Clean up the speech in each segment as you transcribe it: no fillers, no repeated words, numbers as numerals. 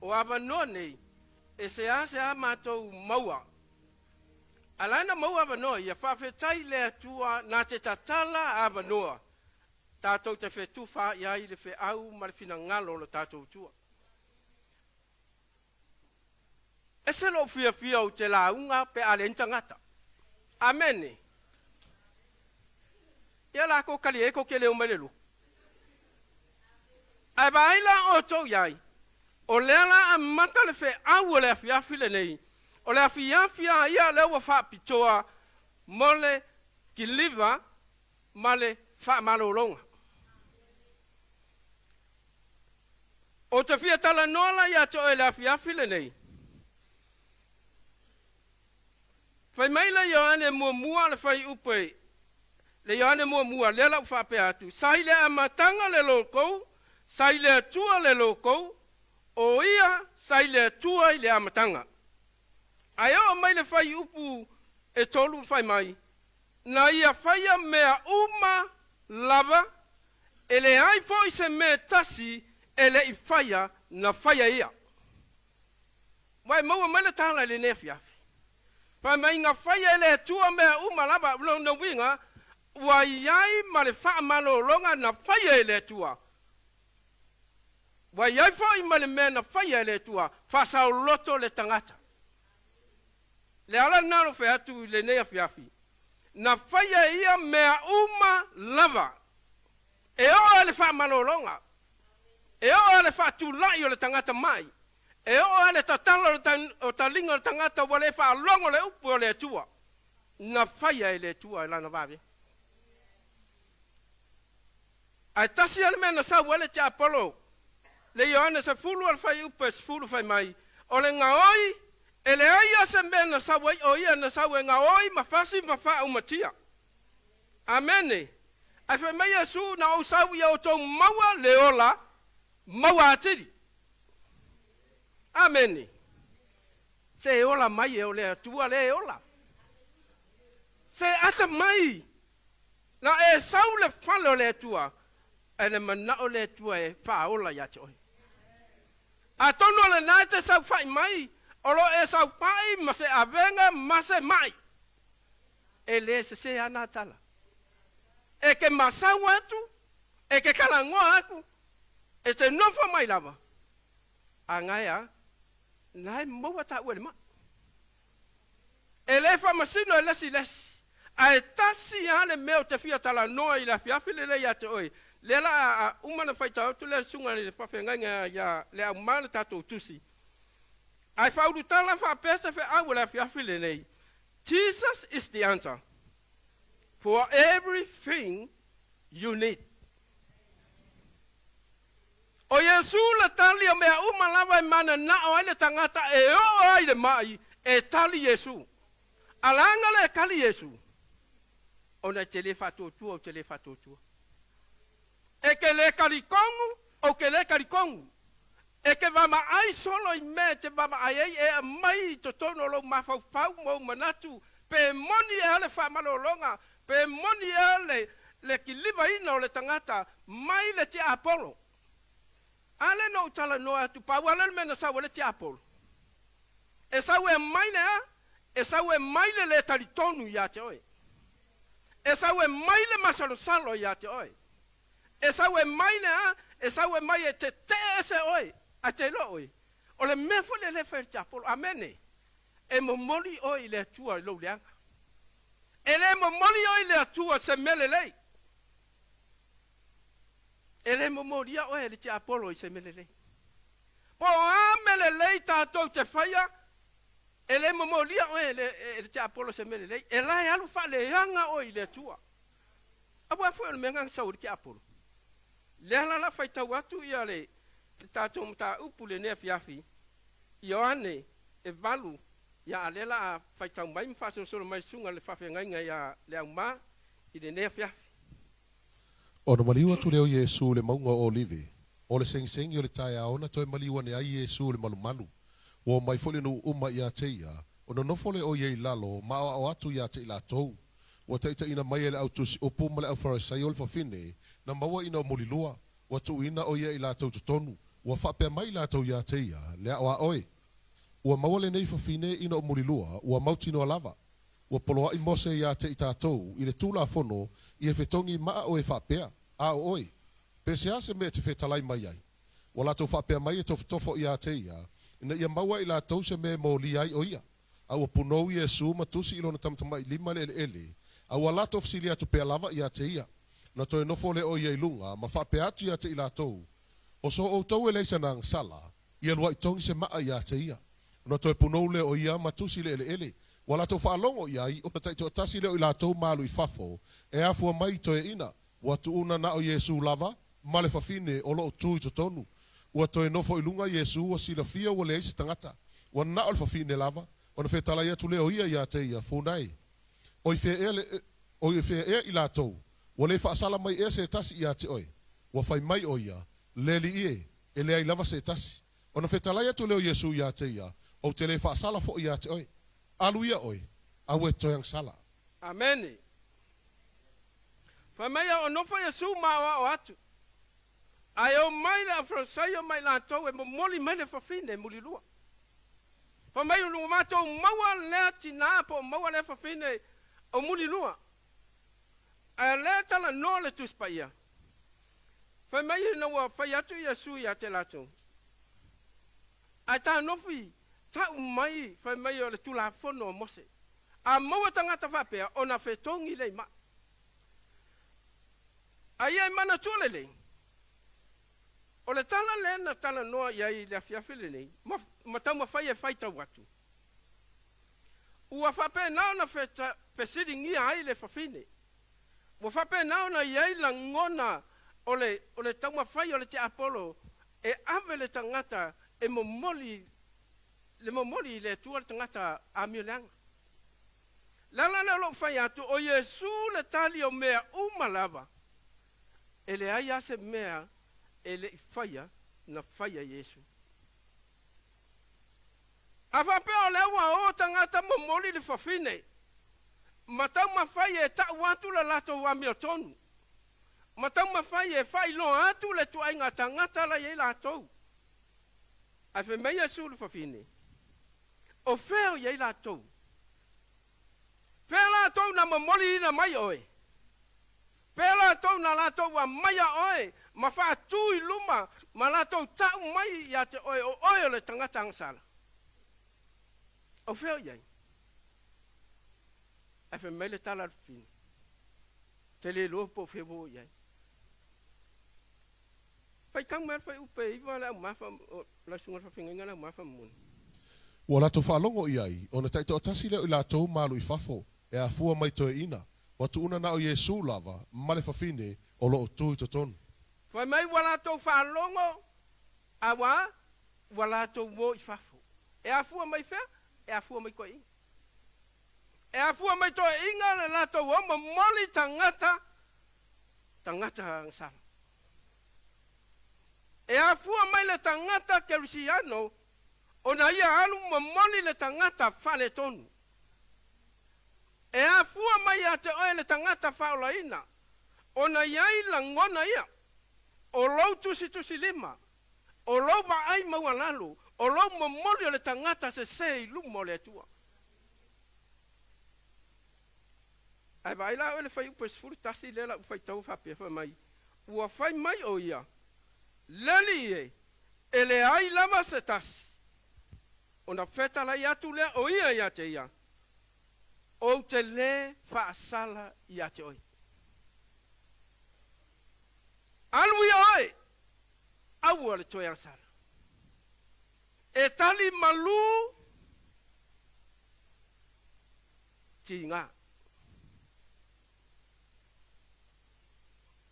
O avanoa nei, e seasea matou maua. A la e na maua avanoa ia, faafetai i le Atua na te tatala avanoa, tatou te fetufaai ai le feau ma le finagalo o le tatou Atua. Ese lou fiafia ou te lauga pe a leai ni tagata. Amene. Ia la kou kali ai kou te le o mai le lua. Ae vaai la outou i ai, o lea la amata le feau o le afiafi lenei, o le afiafi a ia lea ua faapitoa mo le kiliva ma le faamalologa. Ou te fia talanoa la ia te oe i le afiafi lenei. Fai mai le Ioane muamua le fuaiupu le Ioane muamua lea la ua faapea atu, sa i le amataga le Logo, sa i le Atua le Logo, o ia sa i le Atua i le amataga. Ae oo mai le fuaiupu e 3 fai mai, na ia faia mea uma lava, e leai foi se mea tasi e le i faia na faia ia. Ua e maua mai le tala i lenei afiafi. Fai mai na faia e le Atua mea uma lava, lona uiga, ua i ai ma le faamalologa na faia e le Atua. Ua i ai foi ma le mea na faia e le Atua, faasaoloto le tagata. Le ala lena o fai atu i lenei afiafi, na faia e ia mea uma lava. E oo i le faamalologa, e oo i le faatulai o le tagata mai, e oo i le tatala o taliga o le tagata ua le faalogo le upu o le Atua, na faia e le Atua e lana vave. Ae tasi le mea na sau ai le tiapolo, le Ioane 10 o le fuaiupu e 10 fai mai, o le gaoi e leai ia se mea na sau ai o ia na sau e gaoi ma fasi ma faaumatia. Amene. Ae fai mai Iesu na ou sau ia outou maua le ola, maua atili. Amene. Se ola mai e o le Atua le ola. Se ata mai na e sau le fale o le Atua, e le manao le Atua e faaola ia te oe. Atonu o lena e te saufai mai, o lo e saufai ma se avega ma se mai. E le sese ana tala. E ke masau atu, e ke kalagoa atu, e te nofo mai lava. A gae a, na e maua ta ue le mai. E le faamasino e lesi lesi. Ae tasi lava le mea o te fia talanoa i le afiafi lenei ia te oe. Lea la a uma na faitau atu lea susuga i le faafeagaiga ia le auma le tatou tusi. Ae faaulutala faapea se feau o le afiafi lenei. Jesus is the answer for everything you need. O Iesu le tali o mea uma lava e mananao ai le tagata e oo ai le mai e tali Iesu. Alaga le tali Iesu. Ona e te le faatuatua o te le faatuatua. E ke le talitonu o ke le talitonu. E ke vaavaai solo i mea e te vaavaai ai e aumai i totonu o lou mafaufau ma ou manatu, pe moni ea le faamalologa, pe moni ea le kilivaina o le tagata mai le tiapolo. A lea na ou talanoa atu, pau lava lea o le mea na sau ai le tiapolo. E sau e aumai le a? E sau e aumai le le talitonu ia te oe. E sau e aumai le masalosalo ia te oe. E sau e mai le a? E sau e mai e tetee ese oe, ae te iloa oe. O le mea foi lea lea e fai e le tiapolo. Amene. E momoli oe i le Atua i lou leaga. E le momoli oe i le Atua se mea lelei. E le momolia oe e le tiapolo i se mea lelei. Po o a mea lelei tatou te faia, e le momolia oe e le tiapolo se mea lelei. E la e alu faaleaga oe i le Atua. Aua foi o le mea lena na sau ai le tiapolo. Lea la la faitau atu ia le tatou mataupu lenei afiafi, Ioane e 8, ia a lea la a faitau mai ma faasolosolo mai susuga le faafeagaiga ia le auma i lenei afiafi. Ona maliu atu lea o Iesu i le mauga o Olive. O le segisegi o le taeao na toe maliu ane ai Iesu i le malumalu. Ua omai foi le nuu uma ia te ia, ona nofo lea o ia i lalo ma aoao atu ia te i latou. Ua taitaiina mai e le au tusi upu ma le au Farisaio le fafine na maua ina o mulilua, ua tuuina o ia i latou totonu. Ua faapea mai latou iā te ia, Le aʻo a ʻoe. Ua maua lenei fafine ina o mulilua, ua mautinoa lava. Ua poloaʻi Mose iā te i tatou i le Tulafono ia fetogi maʻa ʻoe faapea, A ʻo ʻoe, pe se a se mea e te fetalai mai ai? Ua latou faapea mai e tofotofo iā te ia, ina ia maua i latou se mea e molia ai ʻo ia. A ua punou Iesū ma tusi i lona tamatamailima i le ʻeleʻele, a ua latou fesili atu pea lava iā te ia. Na toe nofo lea ʻo ia i luga, ma faapea atu iā te i latou, O so ʻoutou e leai sana agasala, ia luaʻi togi se maʻa iā te ia. Ona toe punou lea o ia ma tusi i le ʻeleʻele, ua latou faalogo i ai, ona taitoatasi lea o i latou ma alu i fafo, e afua mai i toeaina, ua tuuna na o Iesū lava, ma le fafine o loo tu i totonu. Ua toe nofo i luga Iesū, ua silafia ua leai se tagata. Ua na o le fafine lava, ona fetalai atu lea o ia iā te ia, Funa e! Oi fea ea le, oi fea ea i latou, ua le faasala mai ea se tasi iā te oe? Ua fai mai o ia, Le alii e, e leai lava se tasi. Ona fetalai atu lea o Iesū iā te ia, Ou te le faasala foʻi iā te oe. Alu ia oe, aua e toe agasala. Amene. Fai mai a o nofo Iesu ma aoao atu. Ae o mai le Aufarisaio ma i latou e momoli mai le fafine e mulilua. Fai mai ua matou maua lea tina po o maua lea fafine o mulilua. Ae o lea e talanoa le Tusi Paia. Fai mai ina ua fai atu Iesu ia te latou. Ae tanofi tau mai fai mai o le Tulafono a Mose. A maua tagata faapea ona fetogi lea i maʻi. A ia e manatua lelei, o le tala lea na talanoa i ai i le afiafi lenei, ma, ma taumafai e faitau atu, ua faapena ona fesiligia ai le fafine, ua faapena ona i ai lagona o le, o le taumafai o le tiapolo e ave le tagata e momoli le momoli i le Atua le tagata amio leaga. Le ala lea o lou fai atu, o Iesu le tali o mea uma lava, e leai lava se mea e le i faia na faia e Iesu. A faapea o lea ua o tagata momoli le fafine, ma taumafai e tau atu le latou amiotonu, ma taumafai e faailoa atu le ituaiga tagata la i ai latou, Ae fai mai Iesu i le fafine, O fea o i ai latou? Fea latou na momoliina mai oe? Fea latou na latou amaia oe ma faatu i luma ma latou tau mai ia te oe o oe o le tagata agasala? O fea o i ai? Ae fai mai le tala a le fafine, Ou te le iloa po o fea ua o i ai. Faitau mai le fuaiupu e 9 le aumafa o lau susuga i le faafeagaiga le aumafa moni. Ua latou faalogo i ai, ona taitoatasi lea o i latou ma alu i fafo, e afua mai toeaina, ua tuuna na o Iesu lava ma le fafine o lo o tu i totonu. Fai mai ua latou faalogo, a ua, ua latou o i fafo. E afua mai fea? E afua mai toeaina. E afua mai toeaina le latou o momoli tagata, tagata agasala. E afua mai le tagata kerisiano ona ia alu momoli le tagata faaletonu. E afua mai ia te oe le tagata faaolaina ona i ai lagona ia, o lou tusitusilima, o lou vaai maualalo, o lou momoli o le tagata sese i luma o le Atua. Ae vaai la oe le fuaiupu e 11 lea la ua faitau faapea fai mai, Ua fai mai ʻo ia, Le Alii e, e leai lava se tasi. Ona fetalai atu lea o ia iā te ia, Ou te lē faasala iā te oe. Alu ia oe, aua le toe agasala. E tali malū tiga.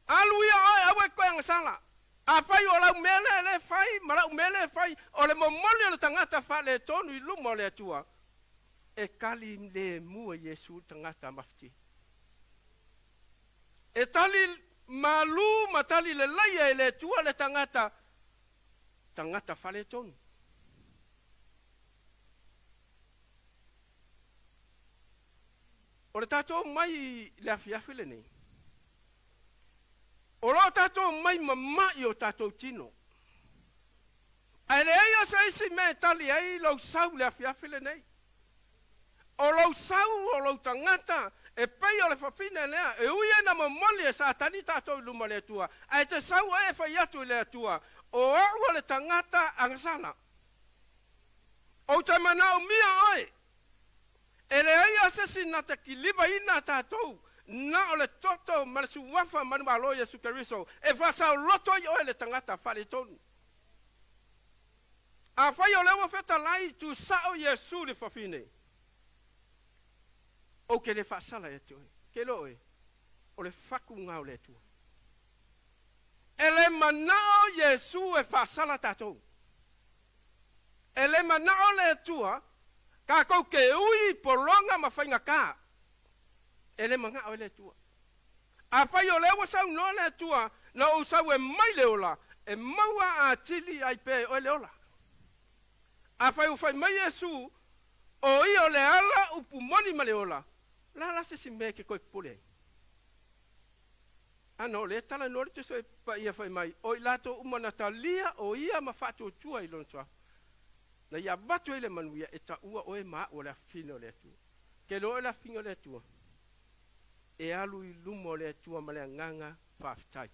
Alu ia oe, aua e toe agasala. Afai o lau mea lea e le fai, ma lau mea lea e fai, o le momoli o le tagata faaletonu i luma o le Atua, e tali lemu e Iesu le tagata mafatia. E tali malu ma tali leleia e le Atua le tagata, tagata faaletonu. O le tatou mai i le afiafi lenei, o lo o tatou mai mama'i o tatou tino. Ae leai o se isi mea e tali ai lou sau i le afiafi lenei. O lou sau o lou tagata e pei o le fafine lea, e ui ai na momoli e Satani tatou i luma o le Atua, ae e te sau oe e fai atu i le Atua, O au o le tagata agasala. Ou te manaomia oe. E leai lava se isi na te kilivaina tatou na o le toto ma le suafa manumalo o Iesu Keriso e faasaoloto ai oe le tagata faaletonu. Afai o lea ua fetalai tusao Iesu i le fafine, ou te le faasala ia te oe. Ke iloa oe, o le fakuga o le Atua. E le manao Iesu e faasala tatou. E le manao le Atua tatou te ui i pologa ma faigata. E le manao ai le Atua. Afai o lea ua saunoa le Atua, na ou sau e mai le ola, e maua atili ai pea e oe le ola. Afai ua fai mai Iesu, o ia o le ala, upu moni ma le ola, o le a la se isi mea e te toe popole ai? Ana o lea e talanoa le Tusi Paia fai mai, o i latou uma na talia o ia ma faatuatua i lona suafa, na ia avatu ai le manuia e taua oe ma a'u o le afafine o le Atua. Ke iloa oe le afafine o le Atua, e alu i luma o le Atua ma le agaga faafetai.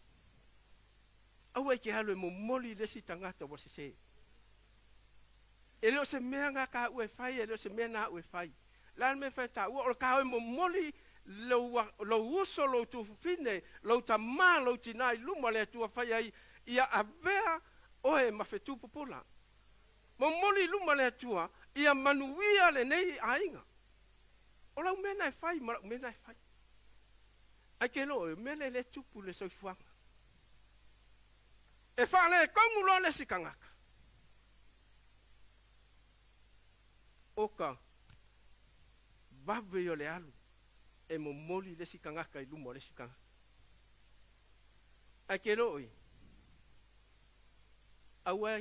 Aua e te alu e momoli i le isi tagata ua sese. E le o se mea na taua e fai, e le o se mea na a'u e fai. O le a le mea e fai e taua? O le ta o e momoli lou, lou uso, lou tufufine, lou tamā, lou tinā i luma o le Atua fai ai, ia avea oe ma fetu pupula. Momoli i luma o le Atua, ia manuia lenei aiga. O lau mea na e fai ma la'u mea na e fai. Ae ke iloa oe, o mea lea lea e tupu i le soifuaga. E faaletonu loa le isi tagata. O ka vave o le alu e momoli le isi tagata i luma o le isi tagata. Ae ke iloa oe, aua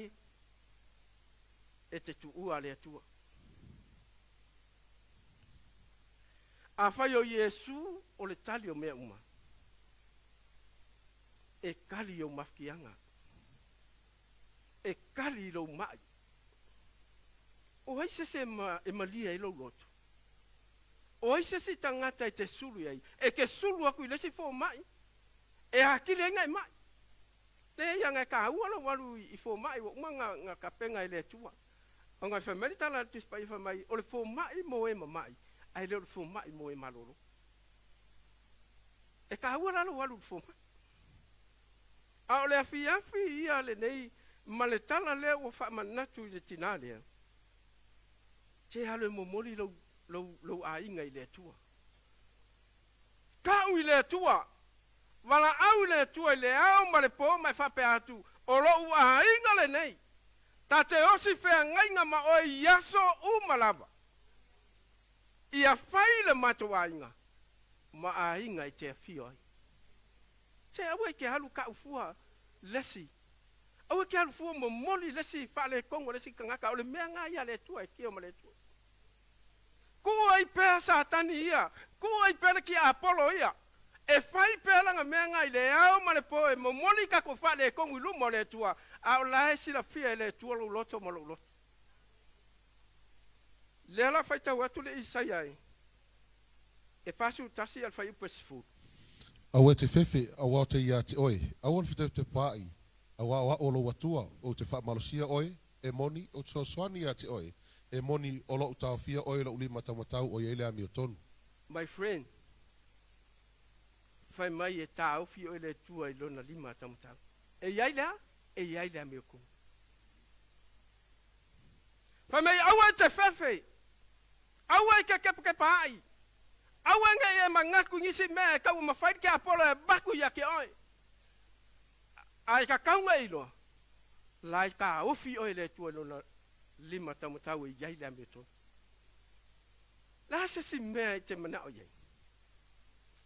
e te tuua le Atua. Afai o Iesu o le tali o mea uma, e kali i ou mafutiaga, e kali i lou ma'i. O ai se isi e malie ai lou loto? O ai se isi tagata e te sulu i ai? E te sulu atu i le isi fomai e atili ai na e ma'i. Leai ana e taua lou alu i fomai ua uma na tapena e le Atua. Ona e fai mai le tala a le Tusi Paia fai mai, o le fomai mo e mama'i, ae le o le fomai mo e malolo. E taua la lou alu i le fomai. A o le afiafi ia lenei ma le tala lea ua faamanatu i le tinā lea, te alu e momoli lou, lou, lou aiga i le Atua. Ka'u i le Atua, valaau i le Atua i le ao ma le po ma e faapea atu, O lo'u aiga lenei, ta te osi feagaiga ma oe i aso uma lava. Ia fai le matou aiga ma aiga e te afio ai. Se aua e te alu ka'u fua lesi, aua e te alu fua momoli lesi faaletonu a le isi tagata, o le mea na ia a le Atua e tio ma le Atua. Tuu ai pea Satani ia, tuu ai pea le tiapolo ia, e fai pea lana mea na i le ao ma le po e momoli i tatou faaletonu i luma o le Atua, a o la e silafia e le Atua lou loto ma lou loto. Lea la faitau atu le Isaia e 41 a le fuaiupu e 10. Aua e te fefe, aua ou te ia te oe. Aua le fetepatepaai, aua o a'u o lou Atua, ou te faamalosia oe, E moni, ou te fesoasoani ia te oe. E moni, o lo'u taofia oe i lo'u lima taumatau o i ai le amiotonu. My friend, fai mai e taofi oe le Atua i lona lima taumatau. E i ai le a? E i ai le amiotonu. Fai mai, aua e te fefe, aua e te kepakepaai, aua nei e manatu i nisi mea e tau mafai le tiapolo e avatu ia te oe. A e tatau ona e iloa, la e taofi oe e le Atua i Lona lima taumatau e i ai le amiotonu. Le a se isi mea e te manao i ai?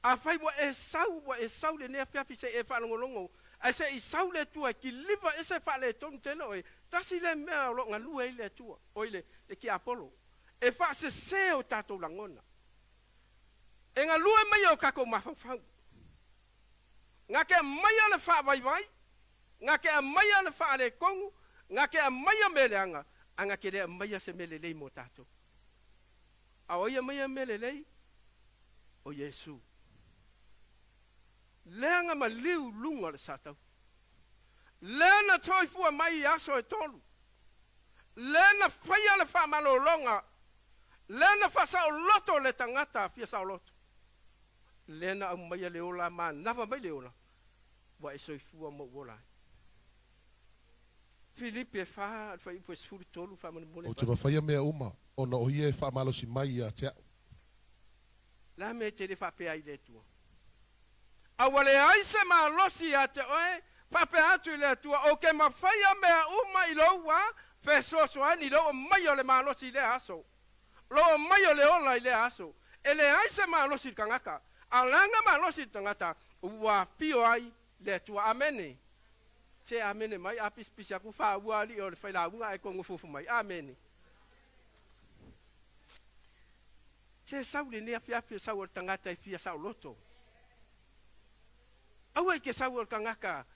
Afai ua e sau, ua e sau i lenei afiafi se i e faalogologo, ae se i sau le Atua e kiliva ese faaletonu tele oe, tasi lea mea o lo o galue ai le Atua, oi le, le tiapolo, e faasese o tatou lagona. E galue mai e o tatou mafaufau. Na te aumaia le faavaivai, na te aumaia le faaletonu, Ga ke aumaia mea leaga, ae ga ke le aumaia se mea lelei mo tatou. A o ai e aumaia mea lelei? O Iesu. Lea na maliu i luga o le sataua. Lea na soifua mai i aso e tolu. Lea na faia le faamalologa. Lea na faasaoloto le tagata fia saoloto. Lea na aumaia le ola manava mai le ola, ua e soifua ma ou ola ai. Filipi e fa, le fuaiupu e 13 faamolemole. Ou te mafaia mea uma, ona o Ia e faamalosi mai ia te a'u. Le a mea e te le faapea ai i le Atua? A ua leai se malosi ia te oe, faapea atu i le Atua, Ou te mafaia mea uma i lou wā, fesoasoani i lou aumai o le malosi i lea aso, lou aumai o le ola i lea aso. E leai se malosi i le tagata, a laga malosi i le tagata, ua afio ai le Atua. Amene. Se amene mai, a pisipisi aku faaua alii o le failauga ae kogofufu mai. Amene. Se sau lenei afiafi o sau o le tagata e fia saoloto. Aua e te sau o le tagata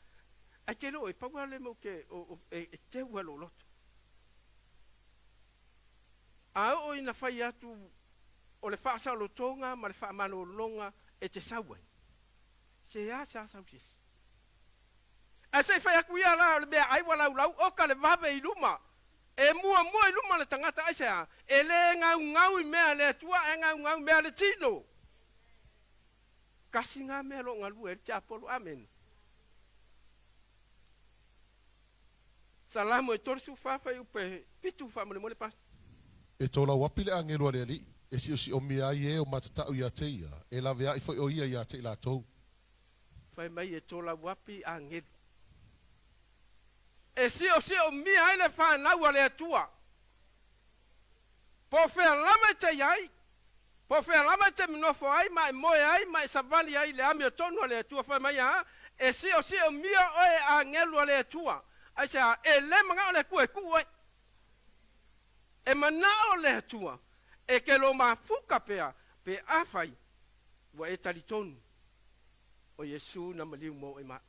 ae te le o e pau lava le mea ou te e teu ai lou loto. A oo ina fai atu o le faasaolotoga ma le faamalologa e te sau ai, se a sa sau se isi. Ae se i fai atu ia la o le meaai ua laulau oka le vave i luma E muamua i luma le tagata, aisea? E le gaugau i mea a le Atua, ae gaugau i mea a le tino. Tasi na mea o lo o galue ai le tiapolo. Amene. Salamo e 34 fuaiupu e 7 faamolemole Pastor. E tolauapi le agelu a le Alii, e siosiomia ai e o matatau ia te ia, e laveai foi o ia ia te i latou. Fai mai e tolauapi agelu. E siosiomia ai le fanau a le Atua. Po o fea lava e te i ai, po o fea lava e te nofo ai ma e moe ai ma e savali ai i le amiotonu a le Atua, fai mai a, e siosiomia oe e agelu a le Atua. Aisea? E le manao le Atua e tuu oe. E manao le Atua e te lo mafuka pea pe afai ua e talitonu o Iesu na maliu mo oe ma.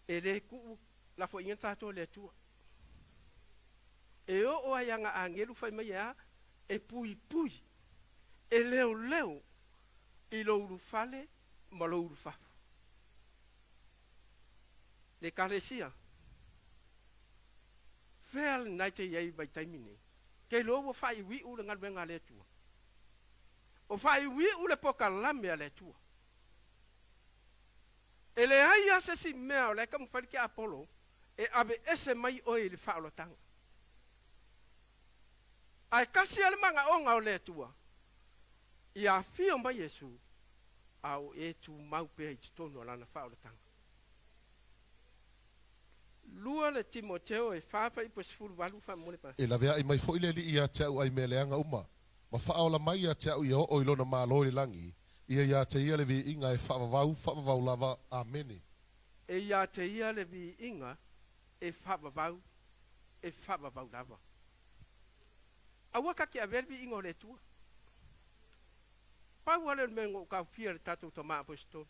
E le tuu lafoaiga tatou e le Atua. E oo ai ana agelu fai mai e a? E puipui, e leoleo i lou ulufale ma lou ulufafo. Le Ekalesia, fea lena e te i ai i vaitaimi nei? Ke iloa ua faaiuiu le galuega a le Atua. O faaiuiu le pokalame a le Atua. E leai lava se isi mea o la e taumafai le tiapolo e aveese mai oe i le faaolataga. Ae tasi lava le manaoga o le Atua, ia afio mai Iesu, a o e tumau pea i totonu o Lana faaolataga. Lua le Timoteo e fa fuaiupu e 18 faamolemole pa. E laveai mai foi le Alii ia te au ai mea leaga uma, ma faaola mai ia te au ia oo i lona Malo i le lagi, ia ia te ia le viiga e faavavau, faavavau lava. Amene. E ia te ia le viiga e faavavau, e faavavau lava. Aua ta te avea le viiga o le Atua. Pau lava lea o le mea na ou taofia i le tatou tama Aposetolo.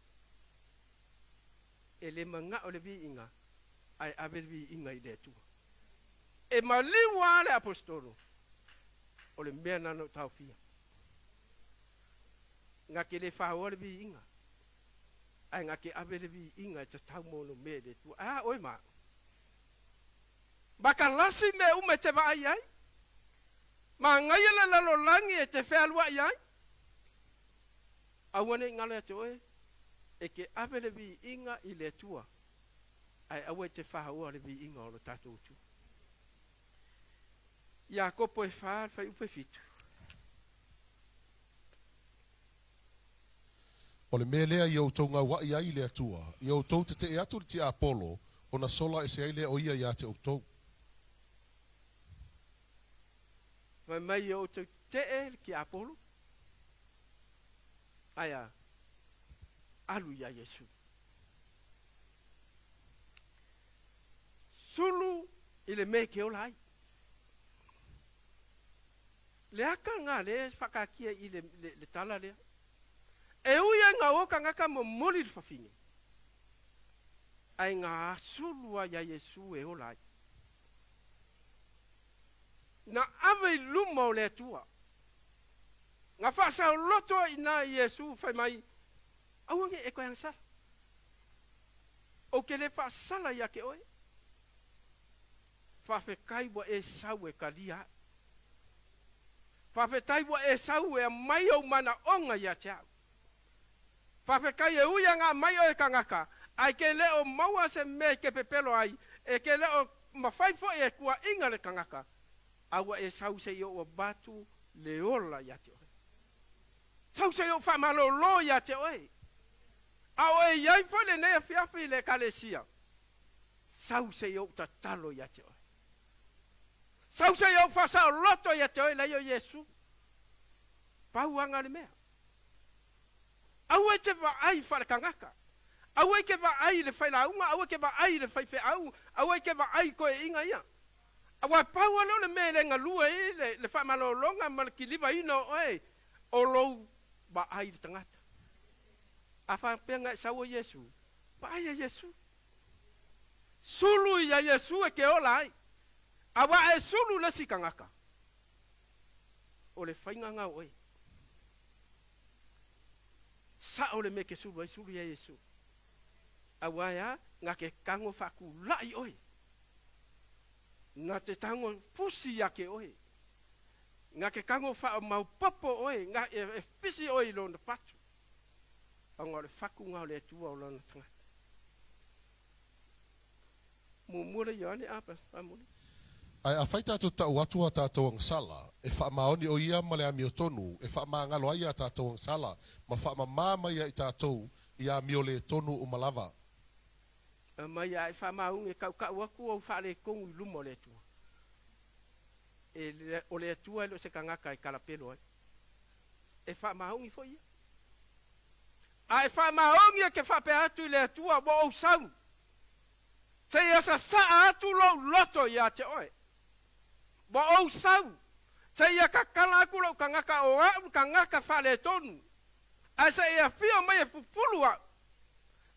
E le manao le viiga, ae ave le viiga i le Atua. E maliu lava le Aposetolo, o le mea lena na ou taofia. Na te le faoa le viiga, ae na te ave le viiga e tatau mo ona mea i le Atua. Ae a oe ma au? Matalasi mea uma e te vaai ai? Manaia le lalolagi e te fealuai ai? Aua ne i galo ia te oe, e te ave le viiga i le Atua, ae aua e te faoa le viiga o lo tatou Atua. Iakopo e fa, le fuaiupu e fitu. O le mea lea ia outou gauaʻi ai i le Atua, ia outou tetee atu i le tiapolo, ona sola ese ai lea o ia ia te outou. Fai mai ia outou tetee le tiapolo, ae a, alu iā Iesu. Sulu i le mea e te ola ai. Le aka lena lea e faataatia i le, le, le tala lea. E ui ai na o tagata momoli le fafine. Ae gasulu lava iā Iesu e ola ai. Na ave i luma o le Atua. Na faasaoloto ai i ina i Iesu fai mai, Aua ne i e toe agasala. Ou te le faasala ia te oe. Faafetai ua e sau e talia au. Faafetai ua e sau e aumai ou manaoga ia te au. Faafetai e ui ana aumai oe e tagata, ae ke le o maua se mea e te pepelo ai, e ke le o mafai foi e tuuaiga le tagata, a ua e sau se i ou avatu le ola ia te oe. Sau se i ou faamalolo ia te oe. A o e i ai foi lenei afiafi i le Ekalesia, sau se i ou tatalo ia te oe. Sau se i ou faasaoloto ia te oe, leai o Iesu. Pau aga le mea. Aua e te vaai faaletagata. Aua e te vaai i le failauga, aua e te vaai i le faifeau, aua e te vaai i toeaiina ia. Aua pau lava lea o le mea e le galue ai le faamalologa ma le kilivaina o oe, o lou vaai i le tagata. A faapea na e sau o Iesu, vaai ia Iesu. Sulu ia Iesu e te ola ai. Aua a e sulu i le isi tagata, o le faiga na o oe. Sa'o le mea e te sulu ai, sulu ia Iesu. Aua e a? Na te tago faatula'i oe. Na te tago pusi ia te oe. Na te tago faamaopopo oe, na e pisi oe i lona fatu. Ona o le fatu na o le Atua o lona tagata. Muamua le Ioane a Pamuli. Ae afai tatou tau atu a tatou agasala, e faamaoni ʻo ia ma le amiotonu e faamagalo ai a tatou agasala ma faamamā mai ia i tatou i amio lē tonu uma lava. Aumai a e faamaoni e tautau atu ou faaletonu i luma o le Atua. E o le Atua e le o se tagata e talapelo ai. E faamaoni foi ia. A e faamaoni e te faapea atu i le Atua, ua ou sau. Seia sasaa atu lou loto ia te oe. Ua ou sau, seia tatala atu lou tagata o au le tagata faaletonu, ae seia afio mai e pupulu au,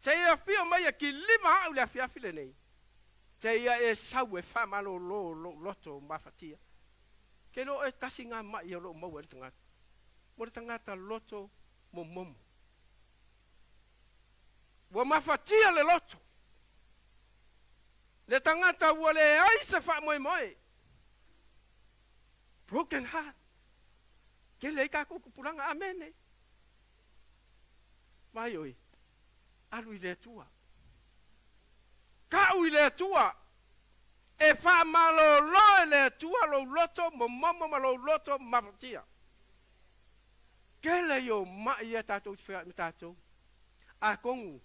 seia afio mai e kilima au i le afiafi lenei, seia e sau e faamalolo lou loto mafatia. Ke iloa oe tasi na ma'i o lo o maua ai le tagata, mo le tagata loto momomo. Ua mafatia le loto. Le tagata ua leai se faamoemoe. Broken heart. Tele ai tatou tupulaga. Amene. Mai oe, alu i le Atua. Tau i le Atua. E faamalolo e le Atua lou loto momomo ma lou loto mafatia. Tele ia o ma'i ia tatou te feoai ma tatou. Atonu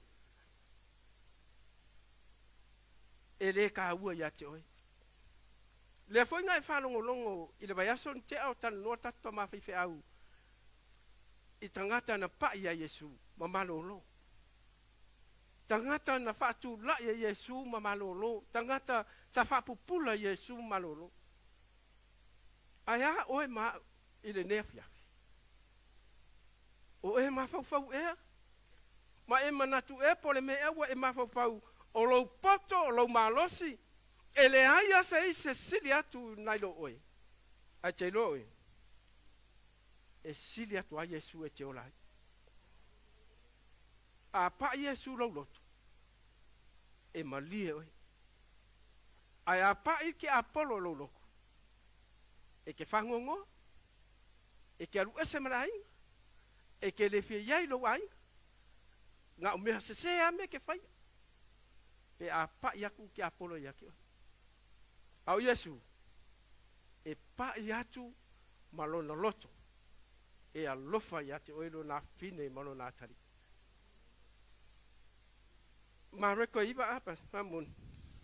e le taua ia te oe. Lea foi na e faalogologo i le vaiaso na tea o talanoa le tatou tama faifeau i tagata na pa'i ia Iesu ma malolo. Tagata na faatula'i e Iesu ma malolo. Tagata sa faapupula Iesu ma malolo. Ae a oe ma a'u i lenei afiafi? O e mafaufau ea? Ma e manatu ea po o le mea ea ua e mafaufau o lou poto, o lou malosi, e leai lava se isi e sili atu nai lo oe? Ae te iloa oe, e sili atu lava Iesu e te ola ai. A paʻi Iesu lou loto, e malie oe. Ae a paʻi ke ʻāpolo o lou loto, e te fagogoa, e te alu ese ma le aiga, e te le fia i ai lou aiga, na o mea sesē a mea e te faia, pe a paʻi atu ke ʻāpolo ia te oe. A o Iesu, e paʻi atu ma lona loto, e alofa ia te oe lona afine ma lona atalii. Mareko 9 a pa moni.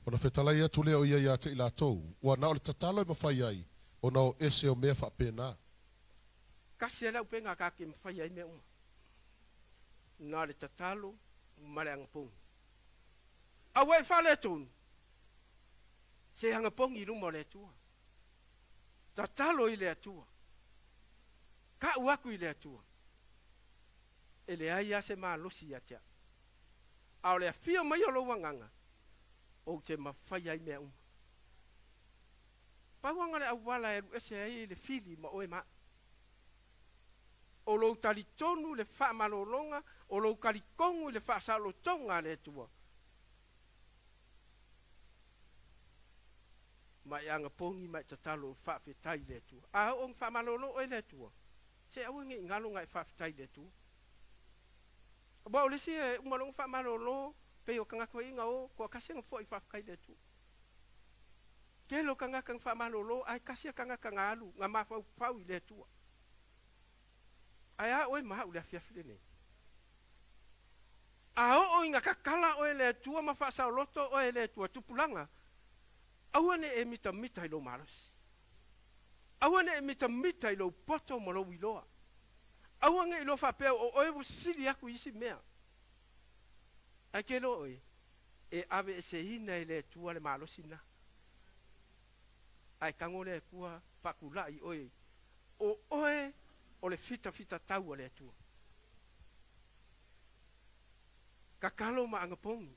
Ona fetalai atu lea o ia ia te i latou, ua na o le tatalo e mafai ai ona o ese o mea faapena. Kasi le auupega ka ke mafai ai mea uma. Na le tatalo ma le agapogi. Aua e faaletonu, se agapogi i luma o le Atua. Tatalo i le Atua. Ka'u atu i le Atua. E leai lava se malosi ia te a'u. A o le afio mai o lou agaga. Ou te mafaia ai mea uma. Pau aga le auala e alu ese ai le fili ma oe ma au. O lou talitonu i le faamalologa, o lou kalikogu i le faasaolotoga a le Atua. Ma e agapogi ma e tatalo e faafetai i le Atua. A oo ina faamalolo oe e le Atua, se aua ne i galo ona e faafetai i le Atua. Aua o le isi e uma loa ona faamalolo, pei o tagata foi ia na o, toatasi na foi faafetai i le Atua. Tele o tagata na faamalolo ae tasi a tagata na alu na mafaufau i le Atua. Ae a oe ma au i le afiafi lenei? A oo ina tatala oe e le Atua ma faasaoloto oe e le Atua tupulaga, aua ne i e mitamita i lou malosi. Aua ne i e mitamita i lou poto ma lou iloa. Aua ne i iloa faapea o oe ua sili atu i isi mea. Ae ke iloa oe, e aveeseina e le Atua le malosi lena. Ae tago le Atua faatulai i oe, o oe o le fitafitatau a le Atua. Tatalo ma anapogi.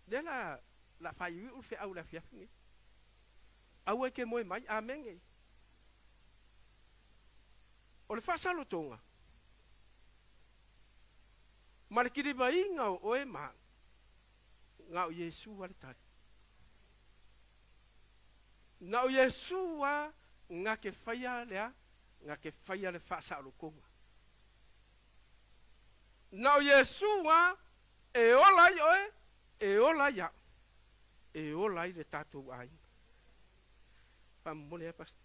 Lea la la faaiuiu le feau i le afiafi nei. Aua e te moe mai. Amene. O le faasalotoga ma le kilivaina o oe ma au, na o Iesu lava le tali. Na o Iesu lava na te faia le a? Na te faia le faasaolotoga. Na o Iesu lava e ola ai oe, e ola ai au, e ola ai le tatou aiga. Faamomoli ai Pastor.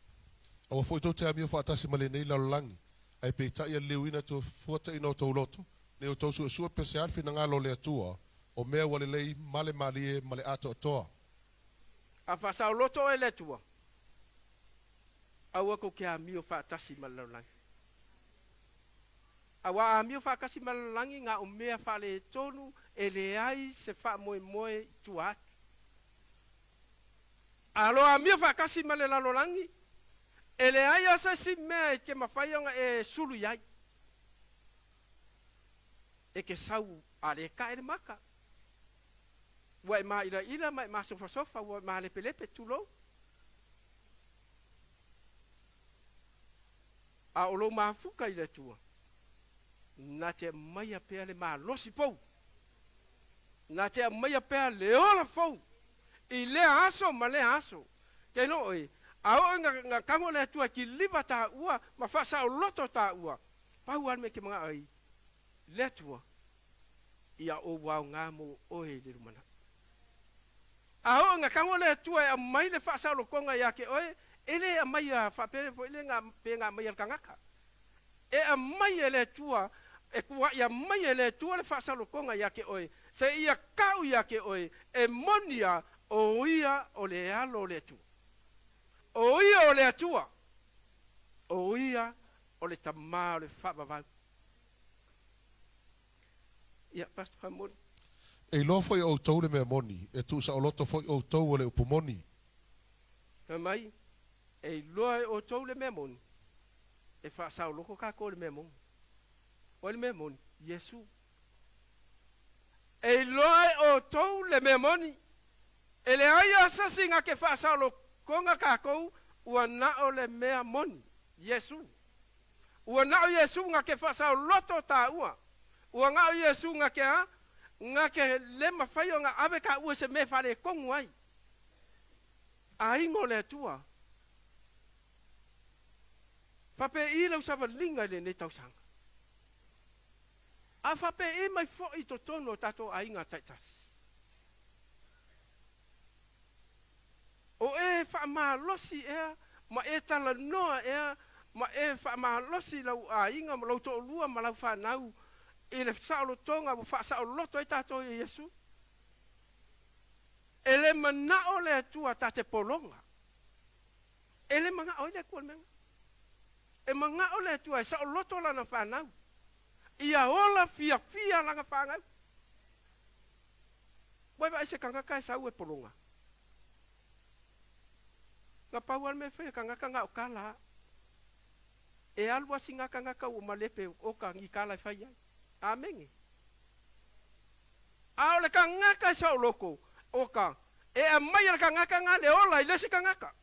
Aua foi tou te amio faatasi ma lenei lalolagi, ae peitai ia liliuina toefuataiina o tou loto, nei o tou suesue pe se a le finagalo o le Atua, o mea ua lelei ma le malie ma le atoatoa. A faasaoloto oe e le Atua, aua tou te amio faatasi ma le lalolagi. Aua a amio faatasi ma le lalolagi, na o mea faaletonu e leai se faamoemoe i tua atu. A loa amio faatasi ma le lalolagi, e leai lava se isi mea e te mafai ona e sulu i ai. E te sau a le tae le maka, ua e māilaila ma e masofasofa, ua e malepelepe, tulou. A o lou mafuta i le Atua, na te aumaia pea le malosi fou, na te aumaia pea le ola fou i lea aso ma lea aso. Ke iloa oe, a oo ina na tago le Atua e kiliva taua ma faasaoloto taua, pau lava le mea e te manao ai le Atua, ia ou aoga mo oe i le lumanai. A oo ina tago le Atua e aumai le faasaolotoga ia te oe, e le aumaia faapea foi le na, pe na aumaia e le tagata. E aumai e le Atua, e tuaia mai e le Atua le faasaolotoga ia te oe, seia tau ia te oe, e moni a, o ia o le Alo o le Atua. O ia o le Atua, o ia o le Tama o le faavavau. Ia, Pastor Faamuli. E iloa foi e outou le mea moni, e tuusaoloto foi outou o le upu moni. Fai mai, E iloa e outou le mea moni, e faasaoloto tatou i le mea moni. O ai le mea moni? Iesu. E iloa e outou le mea moni, e leai lava se isi na te faasaolotoga tatou ua na o le mea moni, Iesu. Ua na o Iesu na te faasaoloto taua. Ua na o Iesu na te a? Na te le mafai ona ave taua i se mea e faaletonu ai. Aiga o le Atua, faapei lau savaliga i lenei tausaga. A faapei mai foi i totonu o tatou aiga taitasi. O e faamalosi ea ma e talanoa ea ma e faamalosi lau aiga ma lou toalua ma lau fanau i le saolotoga ua faasaoloto ai tatou ia Iesu? E le manao le Atua ta te pologa. E le manao ai le Atua i le mea lena. E manao le Atua e saoloto lana fanau, ia ola fiafia lana fanau. Ua e vaai i se tagata e sau e pologa? Na pau lava le mea e fai e tagata na o tala a. E alu a sina tagata ua malepe oka ni tala e fai ai. Amene. A o le tagata e saoloto, Oka, e aumaia e le tagata lena le ola i le isi tagata.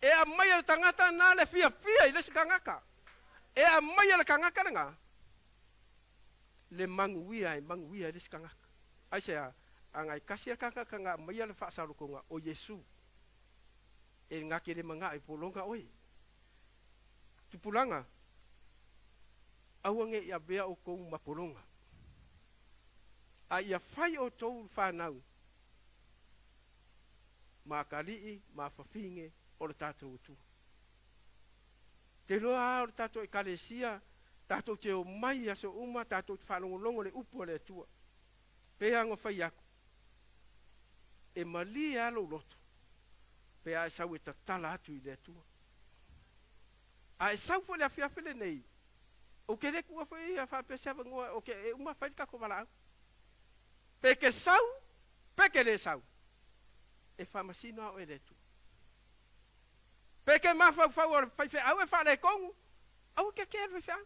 E aumaia e le tagata lena le fiafia i le isi tagata. E aumaia e le tagata lena le manuia e manuia ai le isi tagata. Aisea? Ana e tasi le tagata na aumaia le faasaolotoga, o Iesu. E na te le manao e pologa oe. Tupulaga, aua ne i avea outou ma pologa. A ia fai outou fanau ma atalii ma afafine o le tatou Atua. Te iloa lava o le tatou Ekalesia, tatou te omai i aso uma tatou te faalogologo i le upu a le Atua. Pei lava ona fai atu, e malie lava lou loto pe a e sau e tatala atu i le Atua. A e sau foi i le afiafi lenei, Ou te le tuua foi ia faapea se avanoa o ke e uma fai le tatou valaau. Pe ke sau, pe ke le sau, e faamasino a oe e le Atua. Pe ke mafaufau o le faifeau e faaletonu, aua ke kea le faifeau.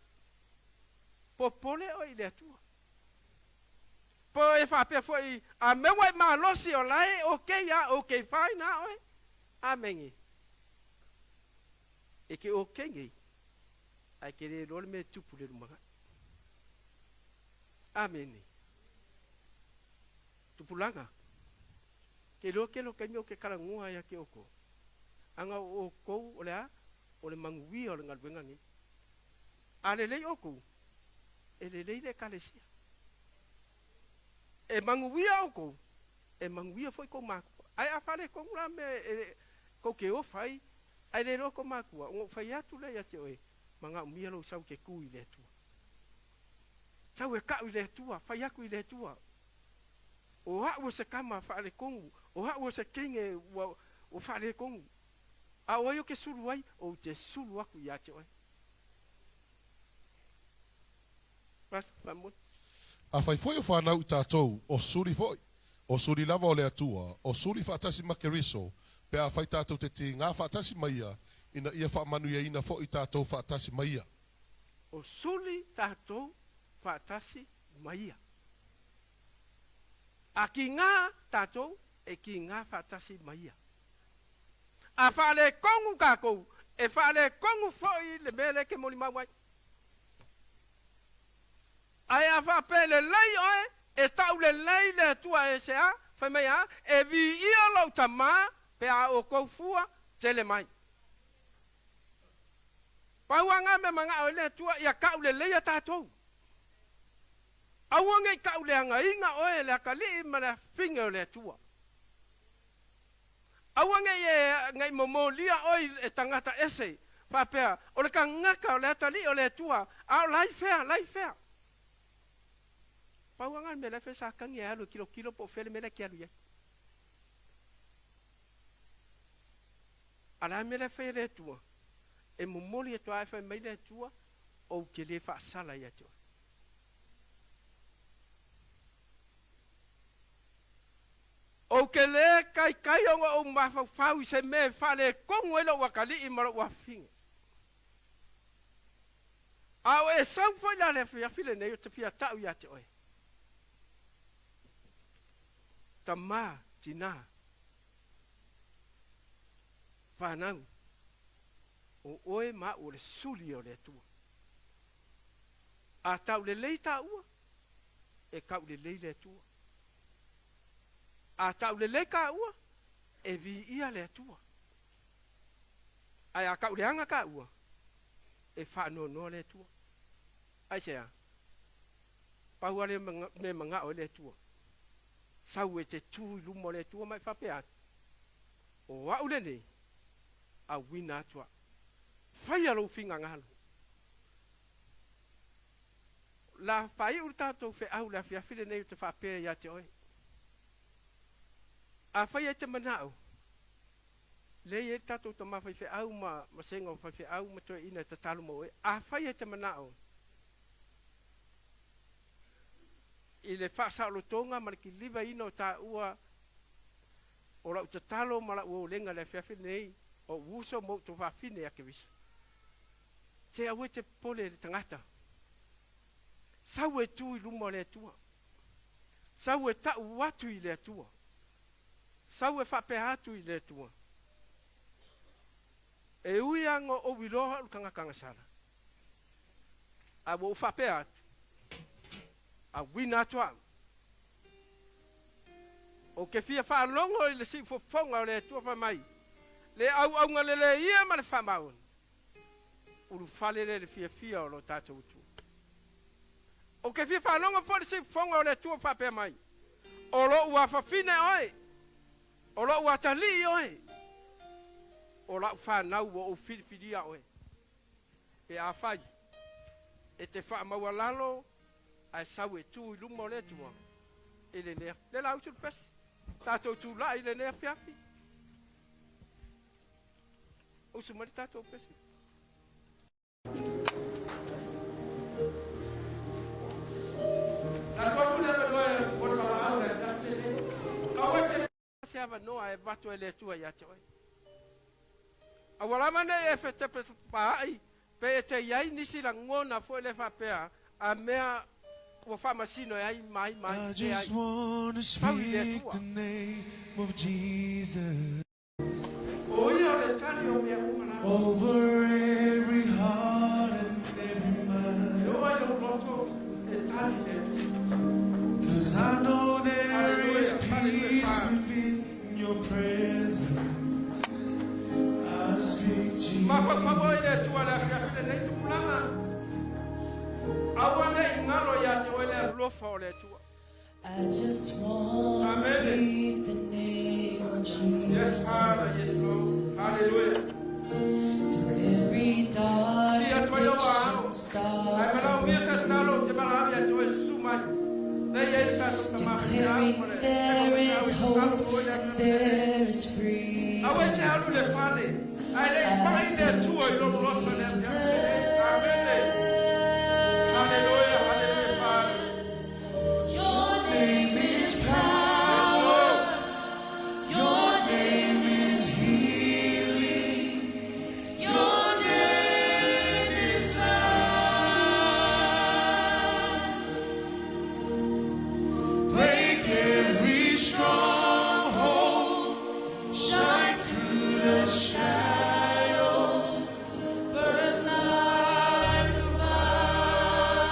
Popole oe i le Atua. Po e faapea foi, a mea ua e malosi o la e okay a, okay fine a oe. Amene. E ke okay nei. Ae ke le iloa le mea e tupu i le lumanai. Amene. Tupulaga, ke iloa kela o taimi ou te talanoa ai ia te outou, ana o outou o le a? O le manuia o le galuega nei. A lelei outou, e lelei le Ekalesia. E manuia outou, e manuia foi tou matua. Ae a faaletonu la mea e tou te ofa ai, Ae le iloa ko makua, ona ou fai atu lea ia te oe, manaomia lou sau te tu i le Atua. Sau e kau i le Atua, fai atu i le Atua, O a'u o se tama faaletonu, o a'u o se teine ua ua faaletonu. A o ai ou te sulu ai? Ou te sulu atu ia te oe. Pastor, faamolemole. Afai foi o fanau i tatou, o suli foi. O suli lava o le Atua, o suli faatasi ma Keriso, pe afai tatou te tigā faatasi ma Ia, ina ia faamanuiaina foi tatou faatasi ma Ia. O suli tatou faatasi ma Ia. A kigā tatou, e kigā faatasi ma Ia. A faaletonu tatou, e faaletonu foi le mea lea e te molimau ai. Ae a faapea e lelei oe, e tau lelei le Atua e se a? Fai mai a, E viia lou tama pe a outou fua tele mai. Pau a nga mea manao ai le Atua ia tau leleia tatou. Aua nei tau leagaina oe e le atalii ma le afine o le Atua. Aua nei e nei momolia oe e tagata ese, faapea, O le tagata o le atalii o le Atua, a o la i fea, la i fea? Pau lava le mea la e fai Satani e alu e tilotilo po o fea le mea la e te alu i ai. A o le a le mea la e fai e le Atua? E momoli atu lava e fai mai le Atua, Ou te le faasala ia te oe. Ou te lē taitai ona ou mafaufau i se mea e faaletonu ai lou atalii ma lou afafine. A o Esau foi la le afiafi lenei ou te fia ta'u ia te oe, Tamā, tinā, fanau, o oe ma a'u o le suli o le Atua. A ta'u lelei tāua, e ta'u lelei le Atua. A tau lelei kāua, e viia le Atua. Ae a tau leaga kāua, e faanoanoa le Atua. Aisea? Pau lava lea mea e manao ai le Atua. Sau e te tu i luma o le Atua ma e faapea atu, O a'u lenei, auina atu a'u. Faia lou finagalo. La faaiu le tatou feau i le afiafi lenei ou te faapea ia te oe, Afai e te manao, lea e i ai le tatou tama faifeau ma vasega o faifeau ma toeaiina e tatalo mo oe, afai e te manao i le faasaolotoga ma le kilivaina o taua o lau tatalo ma lau olega i le afiafi lenei, o ou uso ma ou tuafafine ia Keriso. Se aua e te popole le tagata. Sau e tu i luma o le Atua. Sau e tau atu i le Atua. Sau e faapea atu i le Atua, E ui lava ina ou iloa au i le tagata agasala, ae ua ou faapea atu, Auina atu au. Ou te fia faalogo i le siufofoga o le Atua fai mai, Le auauga lelei ia ma le faamaoni, ulufale lea i le fiafia o lo tatou Atua. Ou te fia faalogo foi i le siufofoga o le Atua o faapea mai, O lou afafine oe, o lou atalii oe, o lau fanau ua ou filifilia oe. Pe afai e te faamaualalo ae sau e tu i luma o le Atua i lenei afiafi. Le la usu le pesi, tatou tulai i lenei afiafi. Usu mai le tatou pesi. Latu atu le avanoa mo le valaau i le afiafi lenei. Aua e te se avanoa e avatu e le Atua ia te oe. Aua lava nei e fetepepaai pe e te i ai nisi lagona foi lea faapea a mea ua faamasino e ai ma ai ma ai. I Leai. just wanna Sau i le speak Atua. the name of Jesus O ia o le tali o mea uma lava. over every heart and every E mind. oo ai lou loto e tali le Atua. Cause I know there is Hallelujah, hallelujah, peace Father. within your presence. I speak Mafaufau oe i le Jesus. Atua i le afiafi lenei tupulaga. Aua ne i galo ia te oe le alofa o le Atua. I just want to Amen. speak the name of Yes, Jesus. Father, yes, Lord. Hallelujah. So every dark Si atu ai lou addiction ao. Ae starts to malaomia se break. tatalo ou te valaau ia te oe susu mai. Lea e i ai le tatou tama feau Declaring ma le there sega is feau i tatalo hope oe le and afiafi lenei. there is Aua e te freedom. alu i le fale, ae le i I pai le speak Atua i lou loto i le afiafi lenei. Amene. Hallelujah, hallelujah, Father. Jesus. Your Name name is is Yes, power. Lord. Your Your name name is healing. Your Your name name is life. Break every stronghold. Shine through the shadows. burn like a fire.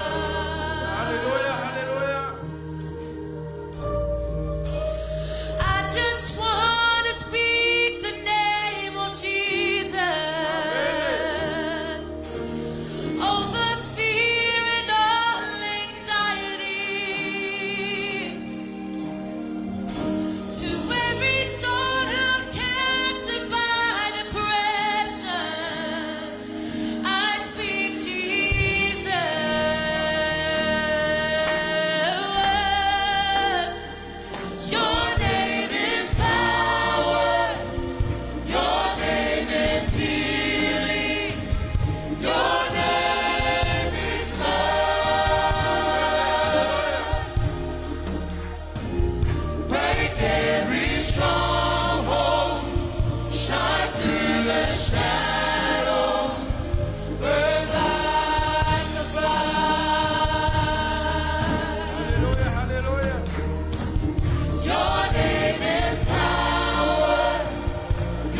Hallelujah, hallelujah. I just want to speak the name of Jesus over fear and all anxiety. To every soul held captive by depression, I speak Jesus. Your name is power. Your name is healing. Your name is love. Break every stronghold. Shine through the shadows. Burn like a fire. Hallelujah, hallelujah. Your name is power.